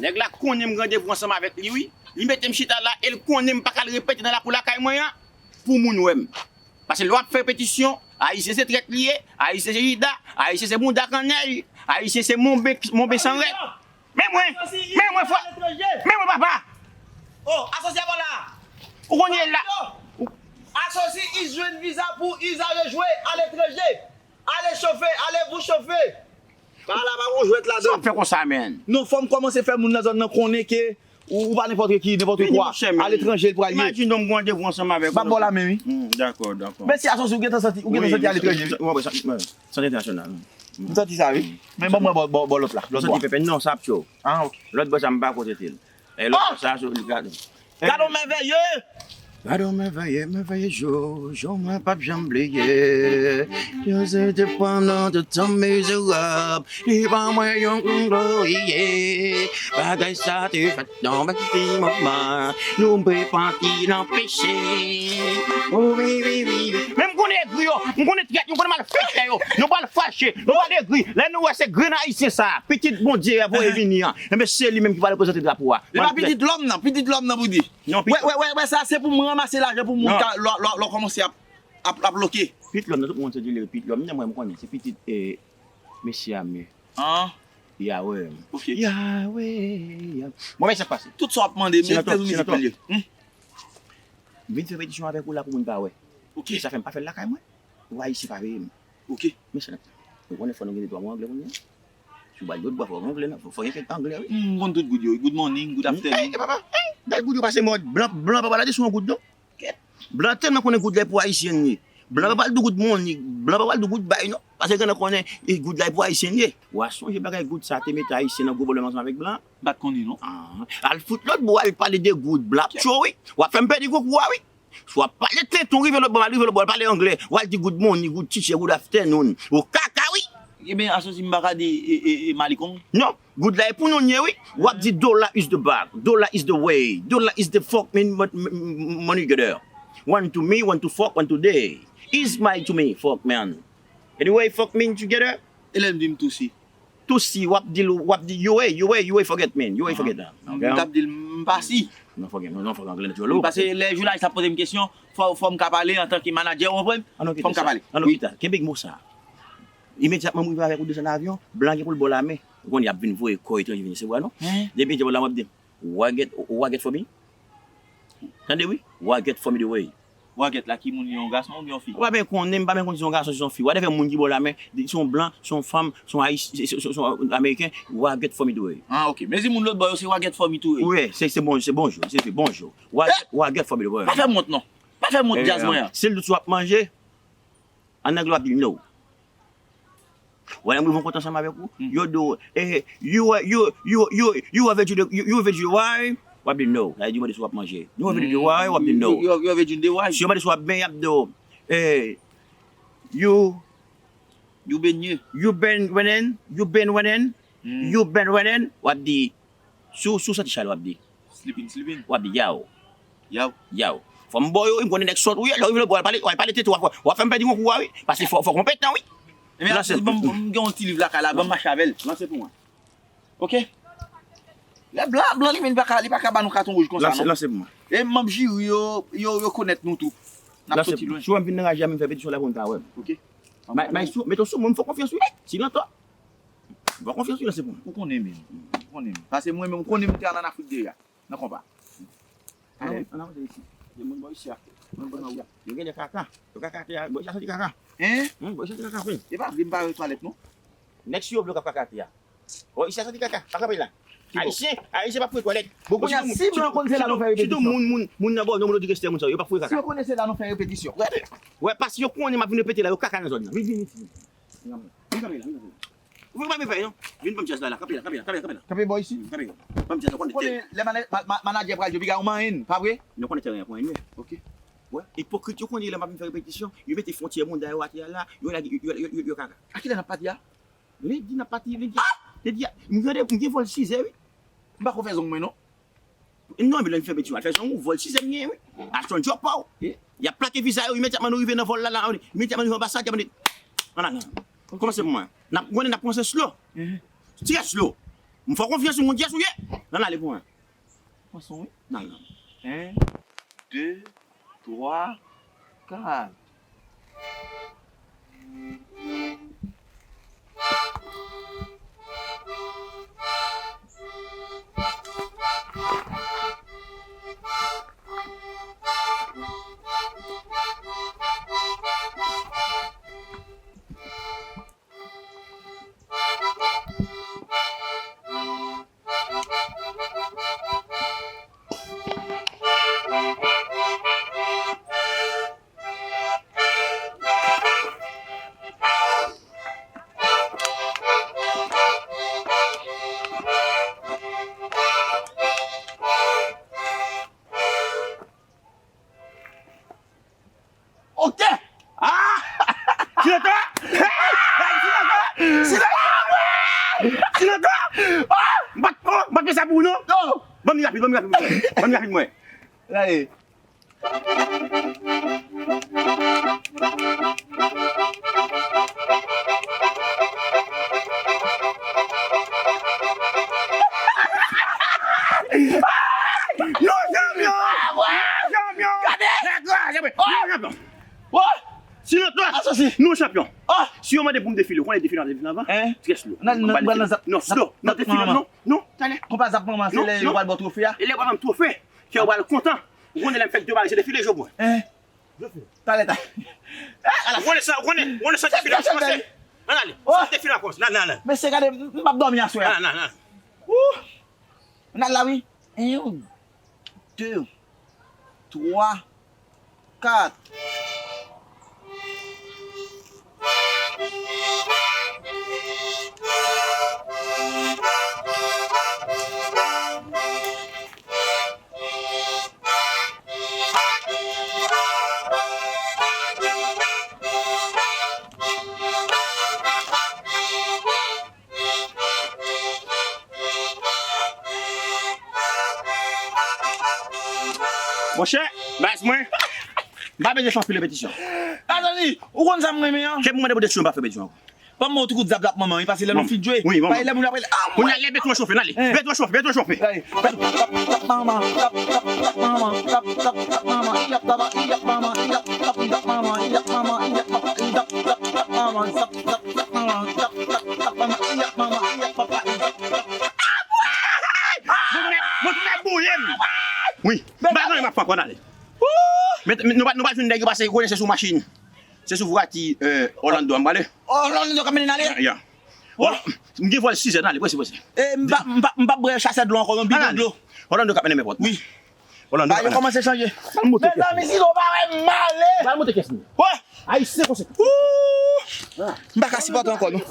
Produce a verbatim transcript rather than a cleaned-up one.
Nèg la konnen m randevou ansanm avèk li, wi. Li mete m chita la e l konnen m pa ka al repete nan lakou lakay mwen an pou moun wè m. Paske lè w ap fè repetisyon, Ayisyen se trèt li ye, Ayisyen se jida, Ayisyen se bouda kannèl, Ayisyen se monben, monben san règ. Men mwen, men mwen, frè, men mwen, papa. Oh, asosi a pa la. Ou konnen la. Asosi is jwenn viza pou is a rejwe aletranje. Ale chofe, ale vou chofe. Pa la, pa gon jwèt ladan. Sa w ap fè konsa, menn? Non, fò m kòmanse fè moun nan zòn nan konnen ke ou, ou pa nenpòt ki, nenpòt kwa. Aletranje l pral ye. Imajine w, m gen randevou ansanm avèk ou. M ap ba w lamen, wi. Hmm, dakò, dakò. Mèsi, asosi, ou gentan santi, ou gentan santi aletranje, wi. Sante entènasyonal. M santi sa, wi. Men ban mwen bò, bò, bò lòt la, lòt bò. Santi pepe, non, sa ap cho. Ah, ok. Lòt bò sa, m pa kote til. E lòt bò sa, sou li gade. Gade yon mèvèye! Gade yon mèvèye, mèvèye jou, jou mwen p ap janm bliye. Yo se te pandan de tan mizerab, li ban mwen yon gloriye. Bagay sa te fèt nan menm ti moman, nou m pe pati nan peche. Oh, wi, wi, wi, wi. Men m konnen egri yo, m konnen trèt yo, m konnen malfektè yo. Nou pral fache, nou pral egri. Lè nou wè se grenn Ayisyen sa, pitit Bondye a voye vini an, enben se li menm ki pral reprezante drapo a. Li pa pitit lòm nan, pitit lòm nan pou di. Non, wè, wè, wè, wè, sa se pou m ranmase lajan pou moun ka, lò, lò, lò kòmanse ap, ap, ap loke. Pitit lòm nan, tout moun se di li pitit lòm nan, mwen m konnen, se pitit, eh, mesye a men. Ah. Yahweh. Ok. Yahweh, Yahweh. Bon, men sa k pase. Tout sa w ap mande, men fè nou mizik mwen li. M vin fè petisyon avèk ou la pou moun pa wè. Ok. E sa fè m pa fè l lakay mwen. Ou Ayisyen pa veye m. Ok. Men sa, ou konnen fò nou gen de twa mo anglè kounye a. Si w bay lòt bò, fò gen anglè, fò, fò gen kèk anglè, wi. M konn tout goud yo, wi. Good morning, good afternoon. Hey, papa, hey, dat goud yo pase mòd. Blan, blan pa pale de sou yon goud, non. Kèt. Blan tèlman konnen goud la e pou Ayisyen li ye. Blan pa pral di w good morning, blan pa pral di w goodbye, non. Paske gen nan konnen, e, goud la e pou Ayisyen li ye. W a sonje bagay goud sa te mete Ayisyen nan gwo pwoblèm ansanm avèk blan. M pa t konnen, non. Ah, al fout lòt bò, al pale de goud, blan ap cho, wi. W ap fè m pèdi konkou a, wi. Si w ap pale tenten, w rive lòt bò, m al rive lòt bò, al pale anglè. W al di good morning, good teacher, good afternoon. Ou kaka, wi. Ebyen, asosi m pa ka di, e, e, e, malikong? Non, good la e pou nou nye, wi. W ap di dollar is the bag, dollar is the way, dollar is the fuck man, mon-, mon-, money together. One to me, one to fuck, one to they. Is my to me, fuck man. Anyway, fuck me together. E lè m di m tousi? Tousi, w ap di l, w ap di you way, you way, you way forget me, you way forget that. M t ap di l m pa si. Non, fuck, non, non, fuck anglè, non, tcholo. Paske lè jounalis la poze m kesyon, fò, fò m ka pale antanke manadjè, ou konprann? Fò m ka pale. Ann nou kite sa. Kenbe mo sa. Imedyatman m rive avèk ou desann avyon, blan gen pou l ba w lamen. Ou konn y ap vin voye kò etranje vin resevwa nou. Depi te ba w lamen, w ap di, "Why get, why get for me?" Tande wi, "Why get for me the way?" Why get la, ki moun, yon gason oubyen yon fi? Ou pa byen konnen, m pa byen konnen si yon gason, si yon fi. Whatever moun ki ba w lamen, se yon blan, se yon fanm, se yon Ayis-, se, se, se, se yon Ameriken, why get for me the way? Ah, ok. Mezi moun lòt bò yo, se why get for me too, wi. Wi, se, se bon, se bonjou, se, se bonjou. Why get, why get for me the way? Pa fè m wont non. Pa fè m wont djaz mwen an. Si l di w ap manje, an anglè w ap di no. Wè, lè m rive yon kote ansanm avèk ou, yo di w, eh, you are, you, you, you, you are veggie, you, you are veggie, why? W ap di no. Sa vle di yo mande si w ap manje. You are veggie, why? W ap di no. You, you are veggie, why? Si yo mande si w ap benyen, y ap di w, eh, you, you benyen, you been running, you been running, you been running, w ap di, si w, si w santi chalè, w ap di, sleeping, sleeping. W ap di, yow. Yow. Yow. Fò m ba w yo, wi, m konnen nèg sòt ou ye, lè w rive lòt bò, w al pale, w al pale tete w, w ap, w ap fè m pèdi konkou a, wi. Paske fò, fò konpetan, wi. Ebyen, asosi, ban m, m gen yon ti liv lakay la, ban m mache avè l. Lanse pou mwen. Ok? Lè blan, blan li menm, li pa ka, li pa ka ba nou katon wouj konsa, non. Lanse, lanse pou mwen. E manm jiri yo, yo, yo konèt nou tou. N ap soti lwen. Si w wè m vin nan raje a, m vin fè petisyon la pou moun pa wè m. Ok. May, may, mete w sou mwen, m fè w konfyans, wi. Silan to. Bon, konfyans, wi, lanse pou mwen. Ou konnen menm. Ou konnen menm. Paske mwen menm, ou konnen m te al ann Afrik deja. Nan konpa. Ale. Ann avanse isi. Gen moun bò isi a. Moun bò isi a. Yo gen de kaka. Yo kaka te a. Bò isi a santi kaka. Hein? Hmm, bò isi a santi kaka, frè. E pa vle m pa wè twalèt, non. Nèg si yo vle w k ap kaka te a. Bò isi a santi kaka. Pa kanpe la. Ayisyen, Ayisyen p ap foure twalèt. Bon, kounye a, si blan konn se la nou fè repetisyon. Sitou moun, moun, moun nan bò, non, moun yo di reste moun sa yo, yo p ap foure kaka. Si yo konnen se la nou fè repetisyon. Wè, wè, paske yo konnen m ap vin repete la, yo kaka nan zòn nan. Vin, vin, vin, vin. Vin kanpe la, vin kanpe la. Ou pa bezwen pè, non. Vin ban m djaz la, la. Kanpe la, kanpe la, kanpe la, kanpe la. Kanpe bò isi. Kanpe. Ban m djaz la, konnen tèren. Lè mana-, ma-, ma-, manadjè pral jwe, piga ou manyen, pa vre? Nou konnen tèren an pou anyen. Ok. Wè, ipokrit yo konnen lè m ap vin fè repetisyon, yo mete fwontyè mouda yo atè a la, yo lage, yo, yo, yo, yo kaka. A kilè n ap pati a? Lendi n ap pati, lendi. Lendi a, m gen, m gen vòl sizè, wi. M pa ko fè zong mwen, non. Non, men lè m fè petisyon, al fè zong ou, vòl sizè m gen, wi. Al chanje djòp pa w. Y ap plake viza yo, imedyatman nou rive nan vòl la, la, imedyatman nou rive anbasad, y ap mande, ann ale. Kòmanse pou mwen. N ap, konnen n ap kòmanse slow. Trè slow. M fè w konfyans, ou moun dyès ou ye. N al ale pou mwen. Pran son, wi. N al non. En, de, twa, kat. Ok. Ah! Sinatra! Sinatra! Sinatra! Sinatra! Ah! M pa t, oh, m pa t fè sa pou ou non. Non. Ban m li rapid, ban m li rapid mwen. Ban m li rapid mwen. Gade. Nou chanpyon! Nou chanpyon! Gade! Nèg la, se vre. Nou chanpyon! Oh! Sinatra! Asosi! Nou chanpyon! Oh! Si yo mande pou m defile, ou konnen defile an, defile anvan? Hein? Très slow. Nan, nan, nan, nan, zap, non, zap, slow. Non, zap, defile, manman. Non, non, talè. Konpa zap manman, se lè yo pral ba w twofe a? E lè yo pral ban m twofe, kè yo pral kontan. Ou konnen lè m fè de bagay, se defile, je vois. Hein? Talè, talè. Ou konnen sa, ou konnen, ou konnen sa defile an franse. Ann ale. Sa defile an franse. Nan, nan, nan. Mesye, gade, m, m p ap dòmi aswè a. Nan, nan, nan. Wouh! Ann al la, wi. Yon, de, twa, kat. Monchè, baz mwen, m pa bezwen fè anpil repetisyon. Atandi, ou konn sa m renmen an? Ke pou mande pou detwi, m pa fè repetisyon ankò. Ban m yon ti kout zap zap manman, wi, pase lè nou fin jwe. Wi, manman. Pase lè moun ap rele, ah, kounye a, lè beton an chofe, n ale. Hein. Beton an chofe, beton an chofe. Gade. Tap, tap, tap, manman, tap, tap, tap, manman, tap, tap, tap, manman, iyap, tap, iyap, manman, iyap, tap, iyap, manman, iyap, manman, iyap, papa, iyap, tap, tap, tap, manman, zap, zap, zap, manman, zap, zap, zap, manman, iyap, manman, iyap, papa, iyap, zap, zap. Mwen, mwen, mwen bouyi m. Wi. M pa gen anyen m ap fè ankò, n ale. Men, men nou pa, nou pa jwenn nèg yo pase konnen se sou machin. Se sou vwati, euh, Orlando an m prale. Orlando k ap mennen n ale? Ya. Oh. M gen vòl sizè, n ale, prese, prese. E m pa, m pa, m pa bwè chasè dlo ankò, non, bidon dlo. Orlando k ap mennen m nenpòt. Wi. Orlando k ap mennen. Bagay yo kòmanse chanje. Mezanmi, si nou pa wè m ale. Pral monte kès nou. Wè. Ayisyen konsekans. Wouh! M pa ka sipòte ankò, non.